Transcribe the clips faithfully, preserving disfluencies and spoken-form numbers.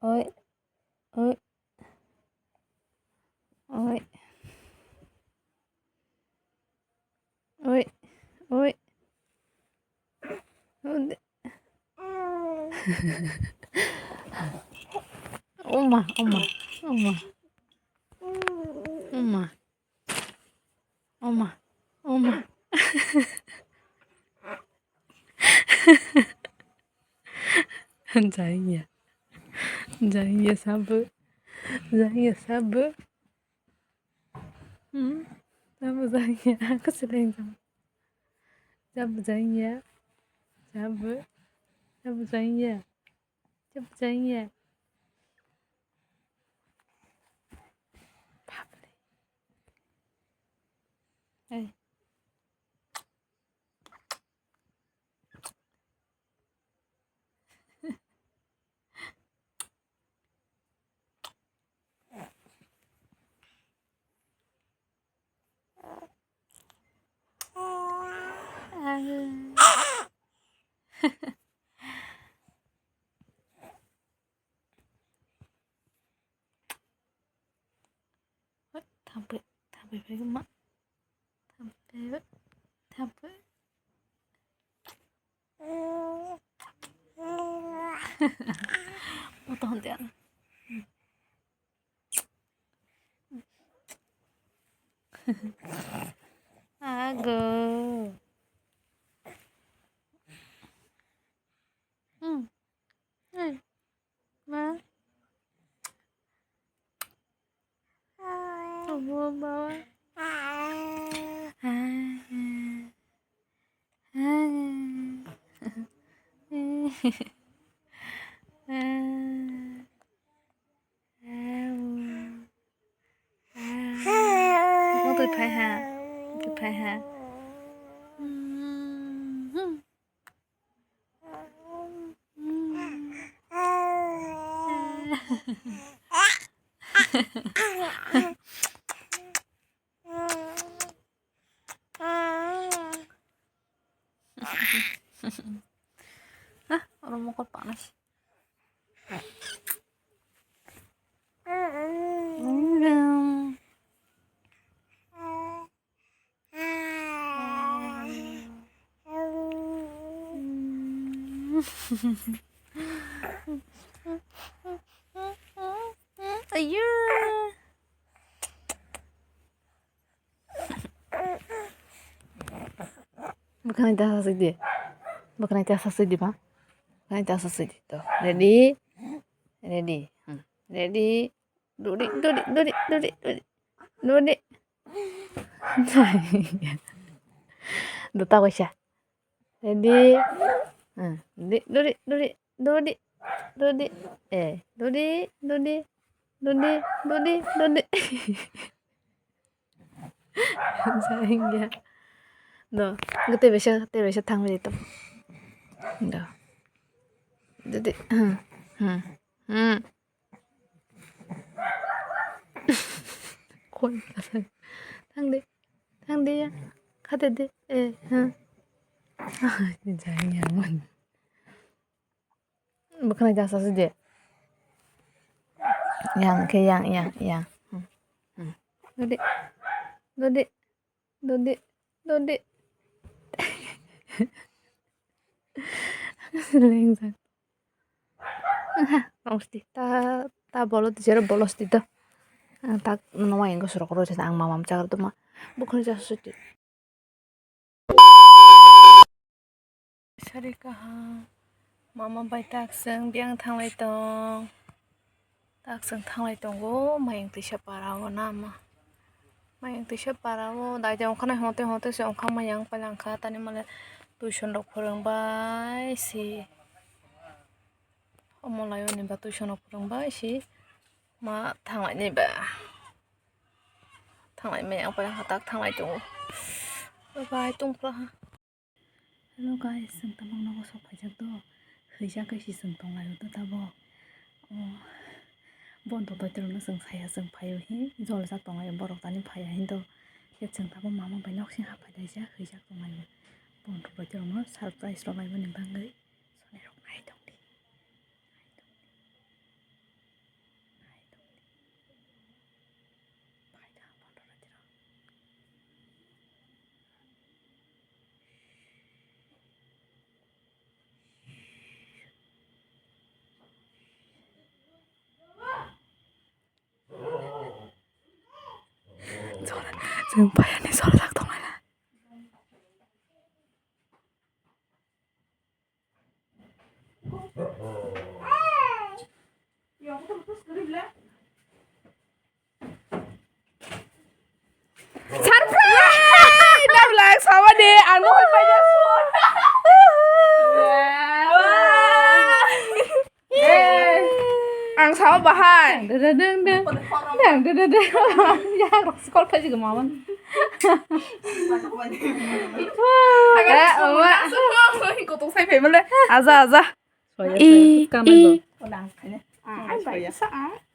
Oi. Oi. Oi. Oi. Oi. Ode-, Oma, oma, oma. Oma. Oma. Oma. Jaiya. Jaiya sabu. Jaiya sabu. Hmm. Sabu jaiya. Aku sedang sabu. Sabu jaiya. Sabu. Sabu jaiya. Sabu jaiya. Baple. Hey. Thampui, thampui phai ma. Thampui, thampui. Moto honte ano. Ago. Hmm. Hmm. Ma. Abo bawa. Abo twi phai ha. Twi phai ha. Ah, oro mokol panai. Ayo. Bwkhwnai ta sasui di. Bwkhwnai ta sasui di ma. Bwkhwnai ta sasui di. To, ready? Ready. Hmm. Ready. Duri, duri, duri, duri, duri. Duri. Dota kaisa. Ready. Hmm. Duri, duri, duri, duri. Duri. Eh, duri, duri. Duri, duri, duri. Jaiya. Do. Tei bisa, tei bisa thangwi to. Do. Duri. Hmm. Hmm. Hmm. Koi. Thang de. Thang de ya. Khate de. Eh, ha. Jaiya man. Bwkhwnai ta sasui de. Yang, khe yang, yang, yang. Hmm. Hmm. Dode. Dode. Dode. Dode. Lengjak. Aha, tongsti. Ta, ta bolo di, jero bolos di to. Ang tak numa yang gosoro koro jata ang mamam chakar tuma. Bwkhwnai ta sasui di. Sari kaham. Mama bai tak chwng biyang thanglai tong. Tak chwng thanglai tongo, mayung twisa para o na ma. Mayung twisa para o, dai dai ongkha nai hote hote se ongkha mayung pailangkha, tani male tuition rok phwrwng bai si. Omo lai o ni ba tuition rok phwrwng bai si. Ma thanglai ni ba. Thanglai mayung pailangkha, tak thanglai tongo. Bye bye, tong phla ha. Hello guys, chwng tabuk nogo sok phaijak do, hwijak khe si chwng tonglaio do tabuk. O, bo dotoitorokno chwng saya chwng phaio hi, joljak tonglaio borok tani phaiya hinto. Khe chwng tabuk mama bai nok sing haphai laijak, hwijak tonglaio. Bo dotoitorokno surprise rwlaimani bagwi sonirok nai tongdi. Nai tongdi. Chwng phaiyani soljak tonglaina. Surprise! Nablak samani ang no hoi paida sur. Ang sama bahai. Deng deng deng. Deng deng deng. Yang rok skol phaji gama man. Eh, oma. Kutung sai phai male. Aja, aja. I, i.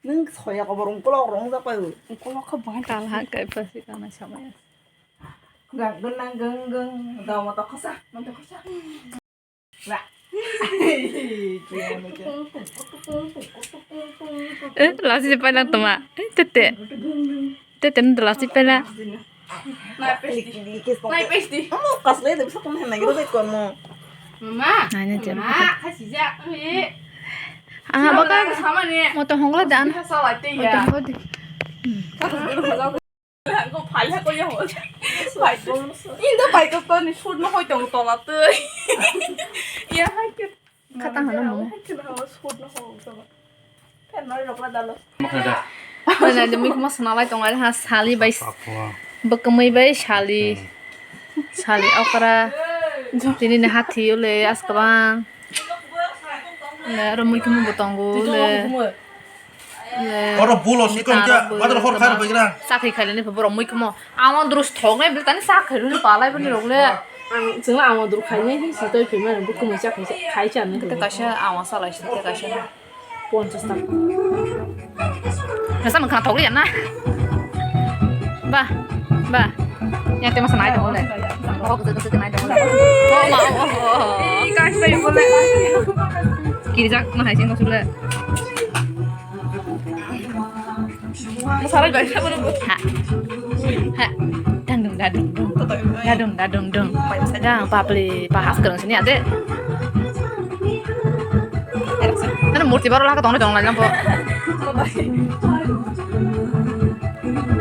Nwng soya kobo rong kolok rong jak pai. Kolok kho bang kal ha kai pasi kana sama ya. Gang gang gang gang. Dawa to khosa. Eh, lasi paina toma. Eh, tete. Tete nda lasi paina. Nai pesti. Nai pesti. Amo kasle de bisa kung henai gede kon mo. Mama. Nai, nai, mama, kasih jak. Ah, bakal sama ni. Motor hongla dan. Salah ya. Motor hongla di. Indo bai ko ni food no hoi tong tola tei. Ya hai ke. Khatang hano mo. Hai ke na food no hoi tong. Pen no rok la dalo. Mana de mik mas na lai tong lai ha sali bai. Bwkmwi bai sali. Sali okra. Tini ni hathi ole askabang. Le aro mui kumu bo tongo le. Le. Oro bulo sikon kya, wadar hor khair bagira. Sakhi khailani borok mui kumu. Ama durus thok nai bil tani sakhi runi palai bani rok le. Ang chwngla ama dur khainai hi sitoi phimani bukung cha khai cha nai. Te kaisa ama salai site kaisa. Ponchas taka. Nasa mangkha thok ya na. Ba, ba. Yang tema sanai dong le. Oh, kese kese kenai dong le. Oh, ma, oh, oh, oh. Ih, guys, saya boleh. Kiri jak na hai sing sule. Masala guys, apa dulu? Ha. Ha. Dang dung dadung dung. Dadung dadung dung. Dang papli pahas kereng sini ade. Mana murti baru lah ketong ketong lah nyampo.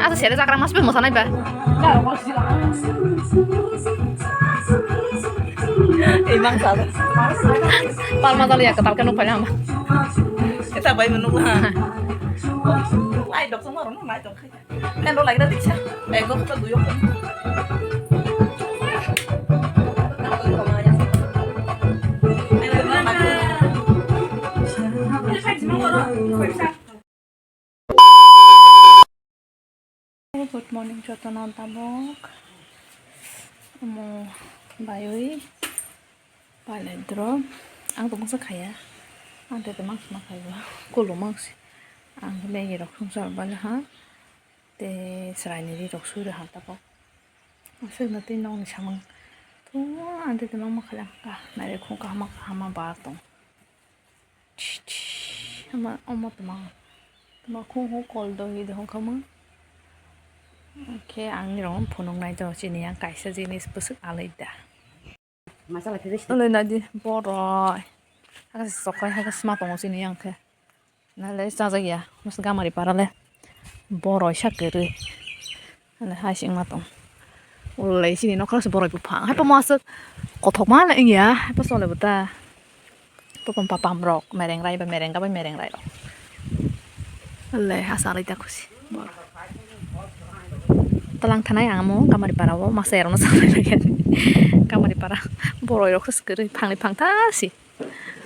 Asa sere cakra mas pun masanai ba. Imang salah. Palma tali ya ketal kenok payah mah. Kita bayi menunggu ha. Ai dok semua orang naik dok. Endo lagi dah diksa. Eh, gua buka duyung. Good morning, jotono tabok. Omo bayoi palai drop. Ang tongsa khaya. Ang tete mangsi ma khaibo. Kulu mangsi. Ang Maggie rok songsa bala ha. Te chwraini ri rok suri ha tabok. Aswk no tei nokni samung. Tung ang tete mangma khalang ka. Nare khung kahama kahama bar tong. Ama, omo toma, toma khung ho kol do hi de hong khamang. Khe ang ni rong phunuk nai to chini yang kaisa jinis bwswk alai da. Masala khe resi. Alai nai di boroi. Haka sokai haka sma tongo chini yang khe. Nale chajak ya. Mas gamari para le. Boroi sa kwrwi. Hale hai singma tong. Ulai sini nokha se boroi buphang. Hai pa masuk kothok ma le ya. Hai pa sole buta. Pokon papam rok mereng rai ba mereng ga bai mereng rai rok. Ulai ha salai ta khusi. Talang thanai ang mo kamari para o masa erong salai lagi. Kamari para boroi rok se kwrwi phangni phangtha si.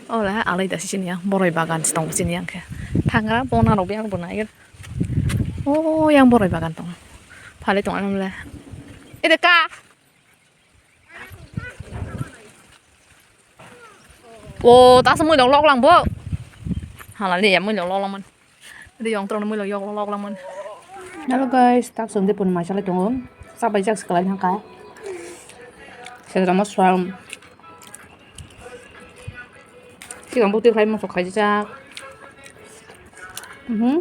Ola alai da si sini yang boroi bagan si tong sini yang khe. Thangra bona rok yang bona. Oh, yang boroi bagan tong. Phale tong ang le. Ede ka. O, ta se mui lok lok lang bo. Hala le ya mui lok lok lang man. Ede yang trong mui lok yok lok lang man. Hello guys, tak song de pun mai salai tongo. Sabai jak sekalai hangka. Sedra mo swam. Sikang bukti khai mo sok khai jak. Mhm.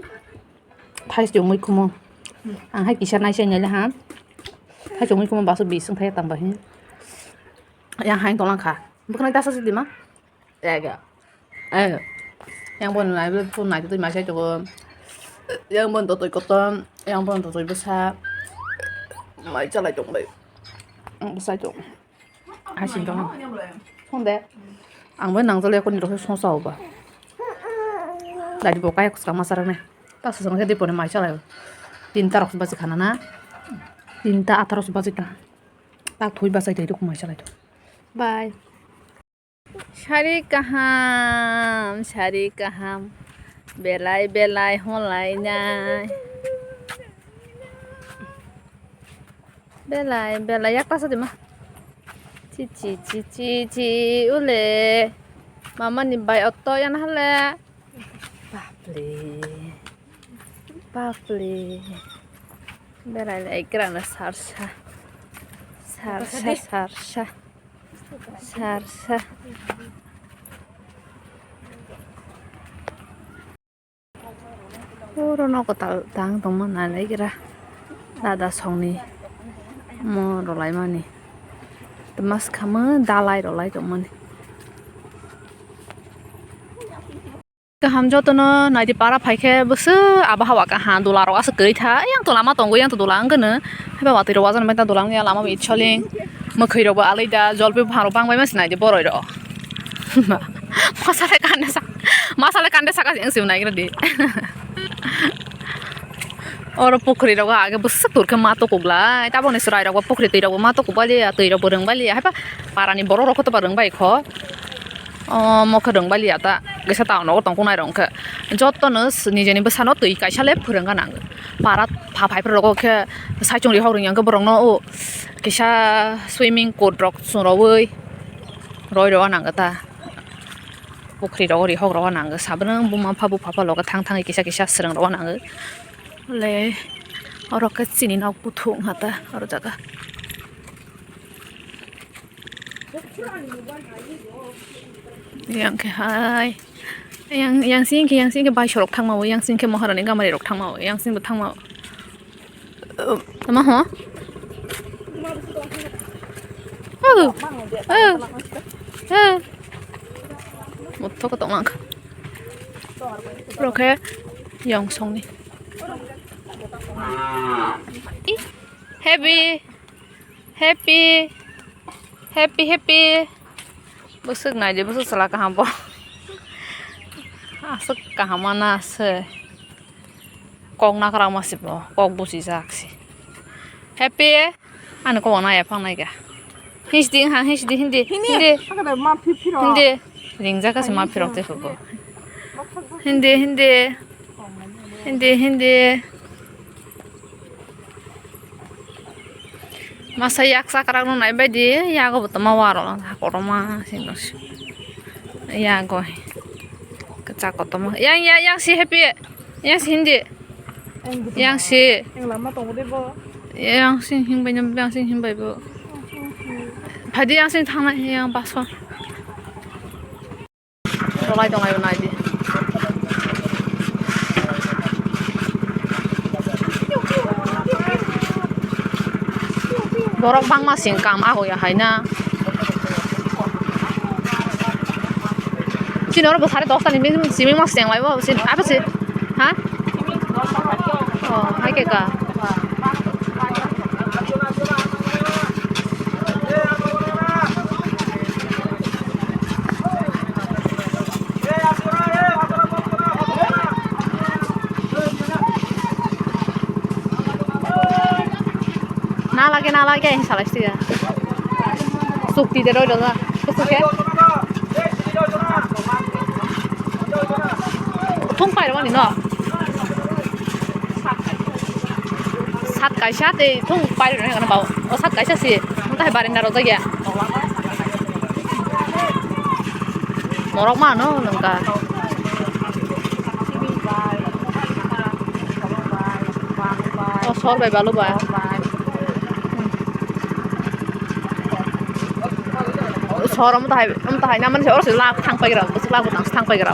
Thais chumui khumo. Ang hai kisa nai sai nai le ha. Thais chumui khumo baso bising thai tang ba hin. Yang hai tong lang kha. Bukhnai ta sa si di ma. Ega. Ega. Yang bon nai bele phone nai twi ma sai to. Yang bon to toi koton, yang bon to toi bwsa. Mai chalai tong bai. Ang bwsai tong. Hai sing tong. Phone de. Ang bai nang jale koni rok song sa ba. Dadi bo kai kos kama sarang ne. Ta song se dipone mai chalai. Tinta rok baji khana na. Tinta atharo baji ta. Ta thui bachai tei rok mai chalai tong. Bye. Sari kaham, sari kaham, belai belai holainai. Belai belai yak tasa dima. Chichi chichi chi ule. Mama ni bai otto yan hale. Bapli. Bapli. Belai lai grana sarsa. Sarsa sarsa. Sarsa. Puro nogo tal tang tongma nalai gira. Dada songni mo rwlaimani. Tma swkhamwi dalai rwlai tongmani. Kaham jotono naidi para phaikhe bwswk abohawa kaham, dula rok aswk kwrwi tha. Yang to lama tongo, yang to dula wngkhe no. Haiba watwi rok wajaknai ta dula wngya lama bi soling. Mwkhwi rok bo alai da, jolphi buphang rok bang bai masi naidi boroi rok. Masale kande sak, masale kande saka jeng sim nai di. Oro pukhri rok age bwswk turkhe ma tukuk lai. Taboni chwrai rok bo pukhri twi rok bo ma tukuk baliya, twi rok bo rwng baliya. Haiba para ni borok rok khe to ba rwng bai kho. O mokhe rwng baliya ta, kisa town o tongkhu nai rok khe. Joto no nijeni bwsano twi kaisa le phwrwng gana. Para pha phai phai rok khe saichung ri hok rwng yang khe borok no o kisa swimming coat rok chwng rw wi roi rw nang ta. Pukhri rok ri hok rw nang sabra buma pha bupha pha loge thang thang kisa kisa swrwng rw nang le. Oro khe chini nok buthu wng ha ta oro jaga. Yang khe hai. Yang, yang sing khe, yang sing khe bai sorok thangma o, yang sing khe Maharani gamari rok thangma o, yang sing bo thangma o. Tama ho? Oh. Oh. Oh. Mothok tong ang. Rokhe yang songni. Happy. Happy, happy, happy. Bwswk naidi, bwswk chwla kaham bo. Aswk kaham ma na se. Kok nakra ma se bo, kok buchijak se. Happy, ani kok naya phang nai ga. Hinsdi ha, hinsdi, hindi, hindi. Hindi. Hakhe ma phi phiro. Hindi. Ringjak se ma phirok te phugo. Hindi, hindi. Hindi, hindi. Masa yak chakrak no nai bai di, yago bo tongma warok kotorma sino. Yago kwchak kotorma. Yang, yang, yang si happy. Yang si hindi. Yang si. Yang lama tongo de bo. Yang si himbai, yang si himbai bo. Phadi yang si thangnai yang baso. Rwlai tonglaio naidi. Borok bangma sing kam ago ya hai na. Chini oro bo sare dosta ni simi ma seng lai bo, abo se. Ha? Oh, hai ke ka. Na lage, na lage, salai siya. Sukti de roi dola. Kusuke. Thung pai rwmani no. Sat kaisa tei thung pai rwna hwnkheno ba o sat kaisa si wng tei barinda rwjak ya. Morok ma no nungka. O sor bai balu bai. Sor omo tahai, omo tahai na mani se oro se lak thang pai gra, lak bo tang thang pai gra.